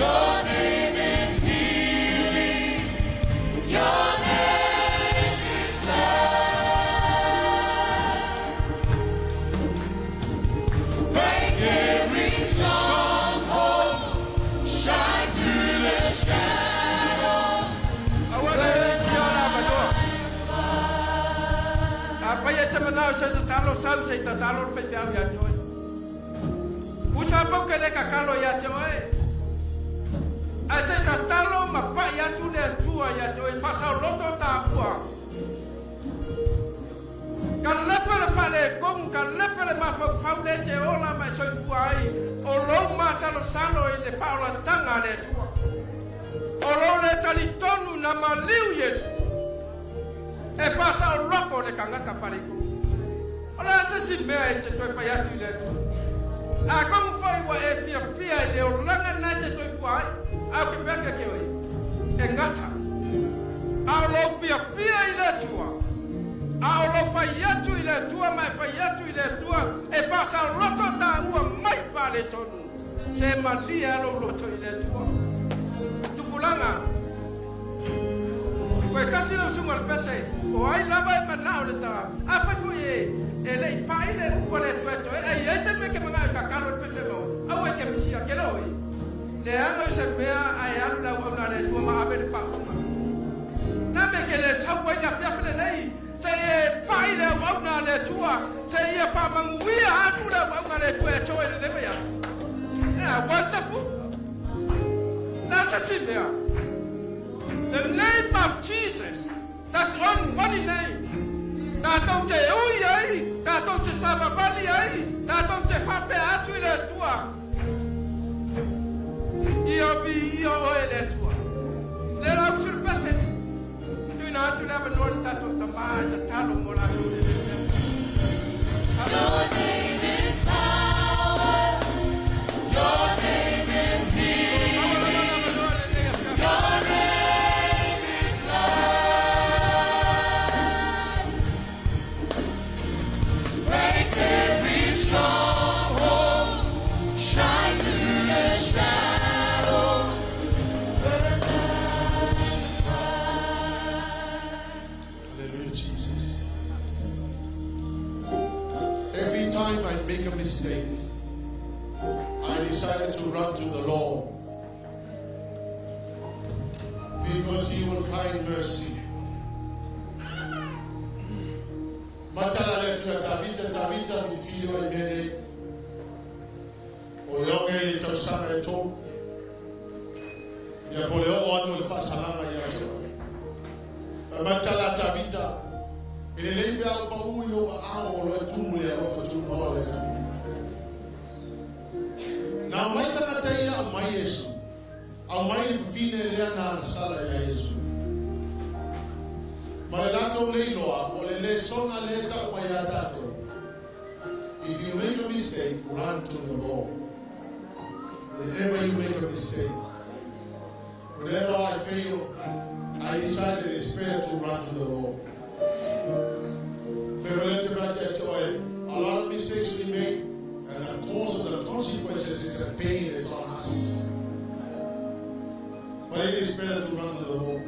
Your name is healing. Your name is love. Break every stronghold. Shine through the shadows. Aua ne i sia o le avanoa. Afai e te manao se tatalo sau se i tatalo le faifeau ia te oe. Usa pau ke le kakalo ia te oe. Ae se i tatalo ma pai atu le Atua ia te oe, faasaoloto taua. Ka lepe le faaletonu, ka lepe le mafaufau lea e te ola ma e soifua ai, o lou masalosalo i le faaolataga a le Atua. O lou le talitonu na maliu Iesu e faasaoloko le tagata faaletonu. O le a se isi mea e te toe fai atu i le Atua? Atonu foi ua e fiafia i le olaga lena e te soifua ai, ae ou te fai atu ia te oe, e gata. A o lou fiafia i le Atua, a o lou fai atu i le Atua ma e fai atu i le Atua e faasaoloto taua mai faaletonu. Se malie lava lou loto i le Atua. Tupulaga, Toe tasi lau susuga i le pese, o ai lava e manao le ta, afai foi e, e le i pai le upu a le Atua e toe, ae i ai se mea e ke manao e tatalo i le pese maua, aua e ke misia, ke le oi. Leaga o se mea ae alu le auauna a le Atua ma ave le faaupuga. Na mea ke le sau ai le afiafi lenei, se i e pai le auauna a le Atua, se i e faamanuia atu le auauna a le Atua e toe i lenei vaiaso. Yeah, wonderful. Na se si mea. The name of Jesus. That's on one name. Tātou te ui ai, tātou te savavali ai, tātou te faapea atu i le Atua. Ia viia oe e le Atua. Le lau tu le pese. Tuina atu le avanoa i le tātou tamā e tatalo mo latou le le mea. Your name is power. Your name is healing. Your name is life. Break every stronghold. Shine through the shadows. Burn like fire. Hallelujah, Jesus. Every time I make a mistake, I decided to run to the Lord because He will find mercy. Matala le tua Tavita, Tavita filifili wa imene. O leonge i tausaga e tolu. Ia po le oo atu o le faasalaga ia te oe. Matala Tavita, e lelei pe a ou pau i ou aao o lo e tumu le alofa tumaoa o le Atua. Na omai tagata ia aumai Iesu. Aumai le fafine lea na agasala iā Iesu. Ma le latou le iloa, o le lesona lea e tau mai ia tatou. If you make a mistake, run to the Lord. Whenever you make a mistake, whenever I fail, I decided it's better to run to the Lord. A lot of mistakes we make, and the cause of the consequences is the pain is on us. But it is better to run to the Lord.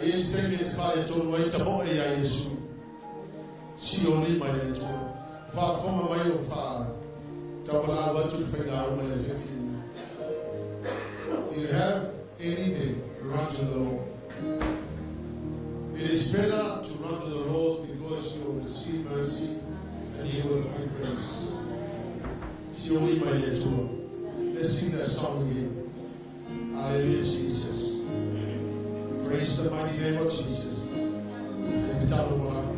Ae se taimi e te faaletonu ai tamoe iā Iesu. Si o lima i le Atua. Faafofoga mai o faataualaau atu le failauga i le afiafi lenei. If you have anything, run to the Lord. It is better to run to the Lord because you will receive mercy and you will find grace. Si o lima i le Atua. Let's sing that song again. Hallelujah, Jesus. Praise the mighty name of Jesus. Fetitalo mo lava.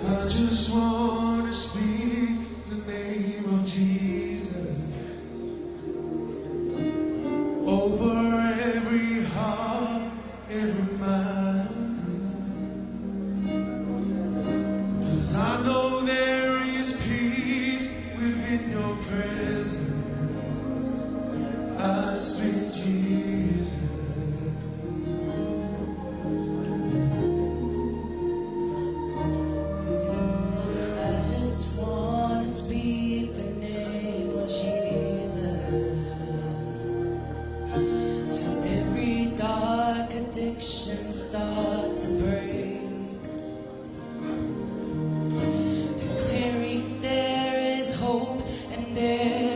I just want to speak the name of Jesus over every heart, every mind. 'Cause I know there is peace within your presence. I speak Jesus. I just want to speak the name of Jesus till every dark addiction starts to break, declaring there is hope and there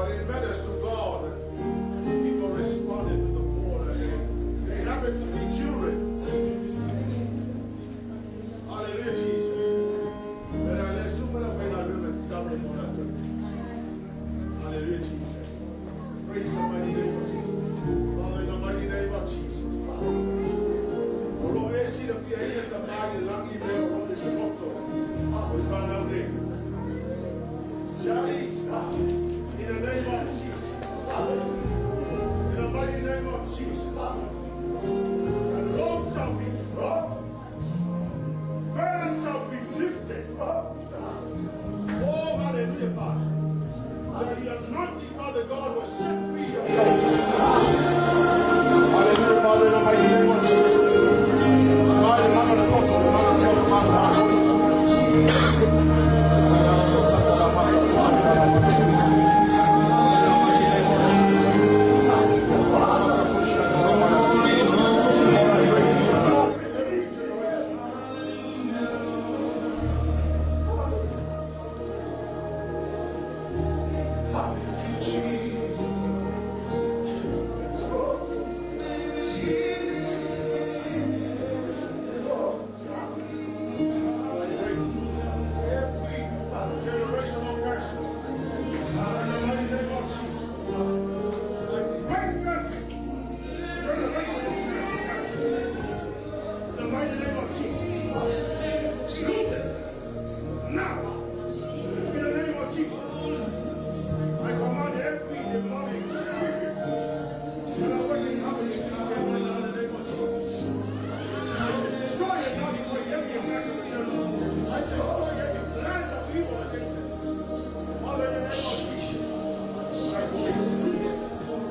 But it matters to God that people responded to the call and they happen to be children. Hallelujah, Jesus. Hallelujah, Jesus. Praise the mighty name of Jesus. Father, in the mighty name of Jesus. O lo e si la fia ina ta mari langi mea o le se loto. O i whanau nei. Charlize, in the name of Jesus. In the mighty name of Jesus. The Lord shall be dropped. Burdens shall be lifted. Oh, hallelujah, Father. That the anointing, Father God, will set free your Hallelujah, Father, in the mighty name of Jesus. Mighty man of God, the man of God, the man of God. Every generational curse. In the mighty name of Jesus. I break every generational curse. In the mighty name of Jesus. Loose it. Now. In the name of Jesus. I command every demonic spirit that are working havoc in this right now in the name of Jesus. I destroy and nullify every attack of the devil. I destroy every plans of evil against it. Father, in the name of Jesus, I say,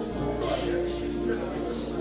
destroy every generation.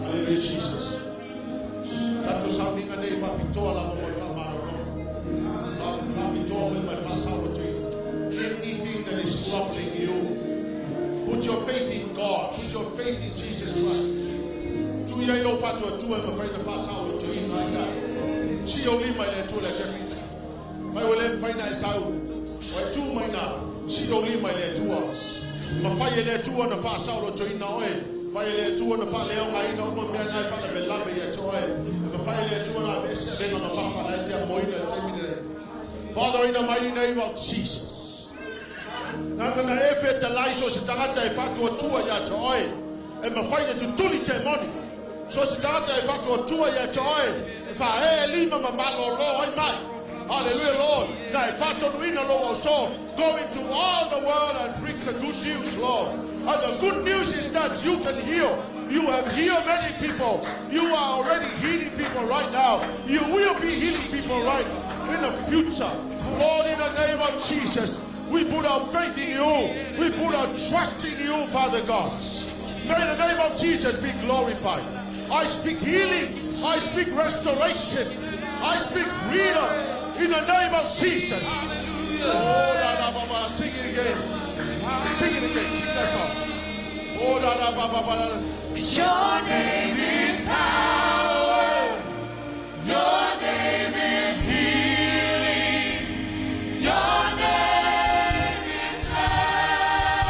Hallelujah, Jesus. Tatou sauniga nei faapitoa lava mo le faamalolo. Faapitoa foi ma le faasaolotoina. Anything that is troubling you, put your faith in God. Put your faith in Jesus Christ. Tu ia i lou faatuatua e mafai ona faasaolotoina ai tatou. Si ou lima i le Atua i le afiafi nei. Fai ua le mafai ona e sau. O e tu mai ina, si ou lima i le Atua. Mafai e le Atua ona faasaolotoina oe. Fai e le Atua ona faaleaogaina uma mea na e faalavelave ia te oe. E mafai e le Atua ona aveese avega mamafa na e te amoina i le taimi lenei. Father, in the mighty name of Jesus. Nana na e fetalai so se tagata e faatuatua ia te oe. E mafai na tutuli te moni. So se tagata e faatuatua ia te oe. E faaee lima ma malōlō ai mai. Hallelujah, Lord. Na e faatonuina lou ausō. Go into all the world and preach the good news, Lord. And the good news is that you can heal. You have healed many people. You are already healing people right now. You will be healing people right in the future. Lord, in the name of Jesus, we put our faith in you. We put our trust in you, Father God. May the name of Jesus be glorified. I speak healing. I speak restoration. I speak freedom in the name of Jesus. Oh, da, da, ba, ba. Sing it again. Sing it again. Sing that song. Oh, da, da, ba, ba, ba, da, da. 'Cause your name is power. Your name is healing. Your name is love.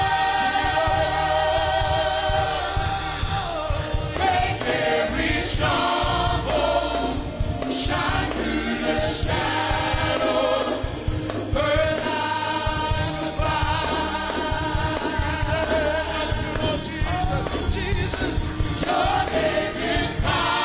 Break every stronghold. Shine through the shadows. Burn like a fire. Oh, Jesus. Your name is power.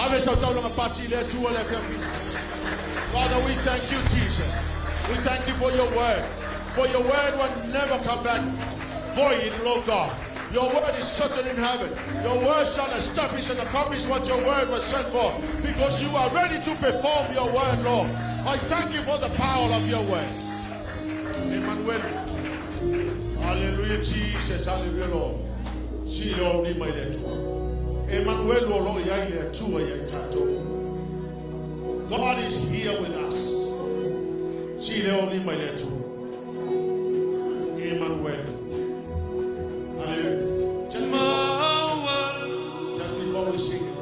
Ave sau taulaga pati i le Atua le afiafi. Father, we thank you, Jesus. We thank you for your word. For your word will never come back void, Lord God. Your word is certain in heaven. Your word shall establish and accomplish what your word was sent for, because you are ready to perform your word, Lord. I thank you for the power of your word. Emmanuel. Hallelujah, Jesus. Hallelujah, Lord. Si le o ni mai le Atua. Emmanuel o lo i ai le Atua ia i tatou. God is here with us. Si le o ni mai le Atua. Emmanuel. Hallelujah. Just before we sing it.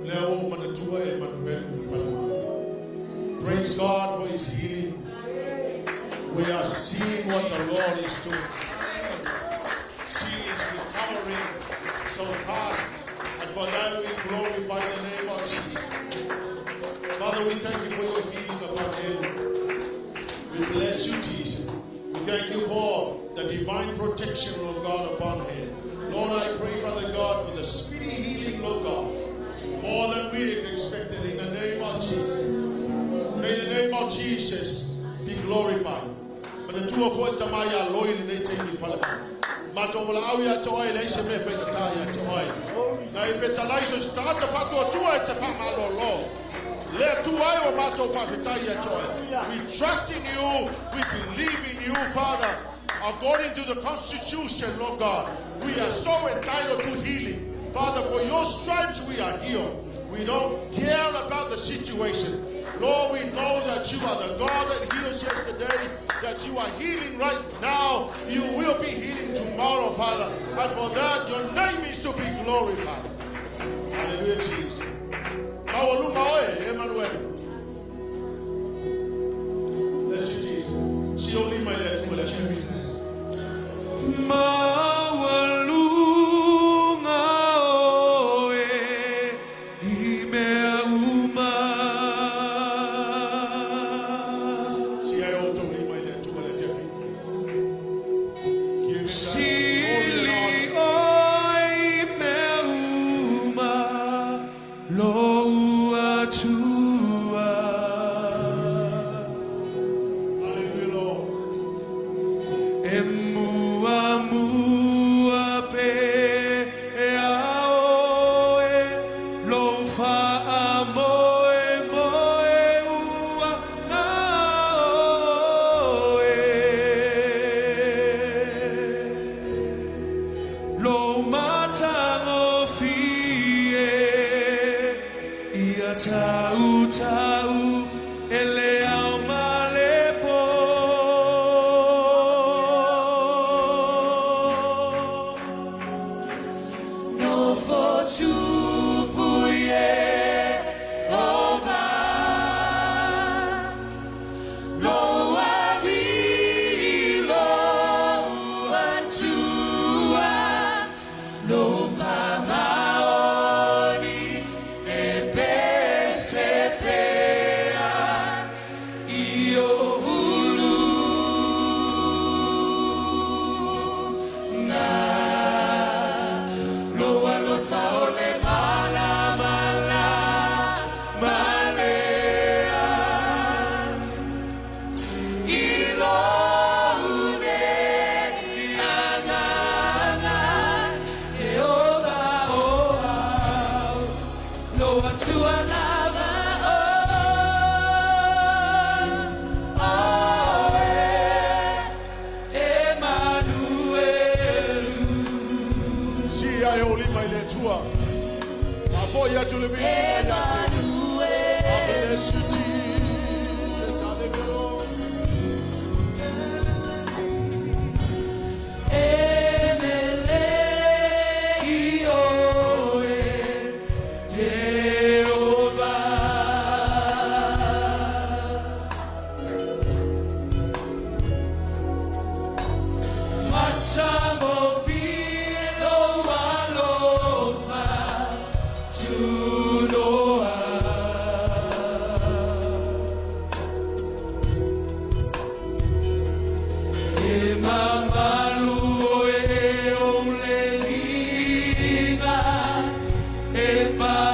Le o manatua Emmanuel i falema. Praise God for his healing. We are seeing what the Lord is doing. She is recovering so fast. And for that we glorify the name of Jesus. Father, we thank you for your healing upon him. We bless you, Jesus. We thank you for the divine protection, Lord God, upon him. Lord, I pray, Father God, for the speedy healing, Lord God, more than we expected, in the name of Jesus. May the name of Jesus be glorified. Manatua foi tama ia loi le nei taimi falema. Matou valaau ia te oe leai se mea faigata ia te oe. Na e fetalai so se tagata faatuatua e te faamalolo. Le Atua e ua matou faafetai ia te oe. We trust in you. We believe in you, Father. According to the Constitution, Lord God, we are so entitled to healing. Father, for your stripes we are healed. We don't care about the situation. Lord, we know that you are the God that heals yesterday, that you are healing right now. You will be healing tomorrow, Father. And for that, your name is to be glorified. Hallelujah, Jesus. Maualuga oe, Emmanuel. Bless you, Jesus. Si o lima i le Atua le afiafi. Maualuga oe i mea uma. Si ai o tau lima i le Atua le afiafi. Give him that glory and Sili honor. oe i mea uma lou Atua. Hallelujah, Lord. E muamua pea oe lou faamoemoe ua na oe. Lou matagofie ia tautau e le ao ma le po. Nofo tupu Iehova. Lou alii lou Atua. Lou faamaoni e pese pea i ou uluga. Lou alofa o le malamalama lea i lou nei agaga Iehova o au lou Atua lava o oe Emanuelu. Si ai o lima i le Atua. Afoi atu le viiga ia te. I bless you, Jesus. Hallelujah, Lord. E mele i oe Iehova. Matagofie lou alofa tunoa. E mamalu oe e ou le liiga e pa.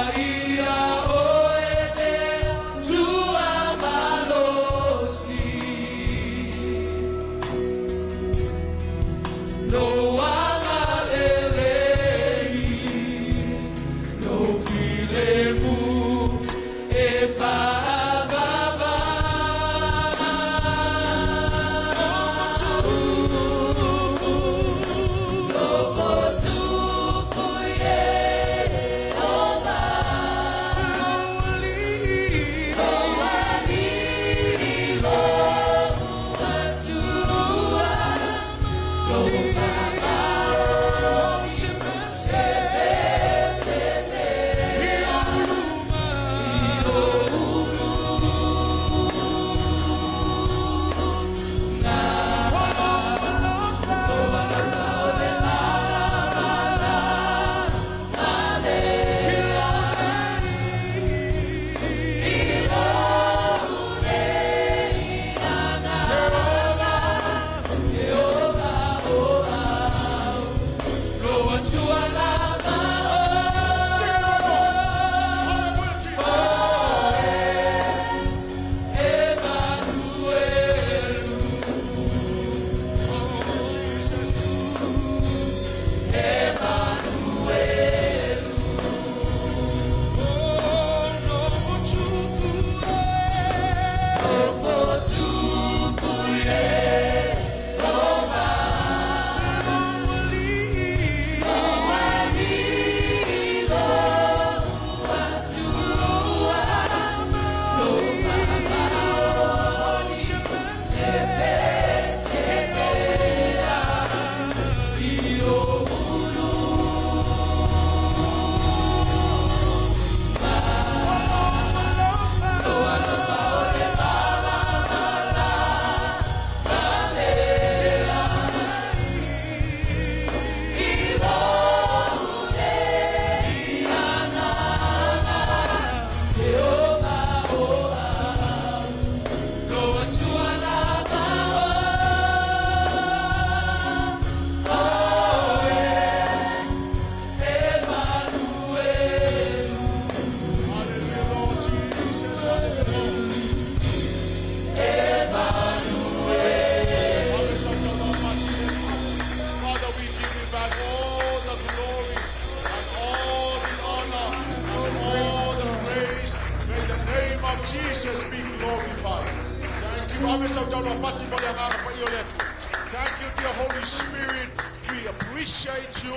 Thank you, dear Holy Spirit. We appreciate you.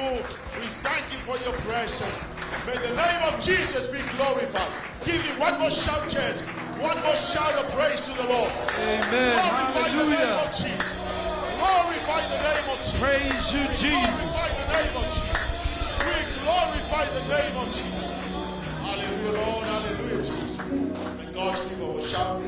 We thank you for your presence. May the name of Jesus be glorified. Give him one more shout, church. One more shout of praise to the Lord. Amen. Glorify the name Hallelujah. of Jesus. Glorify the name of Jesus. Praise you, We Jesus. glorify the name of Jesus. We glorify the name of Jesus. Hallelujah, Lord. Hallelujah, Jesus. And God's people will shout.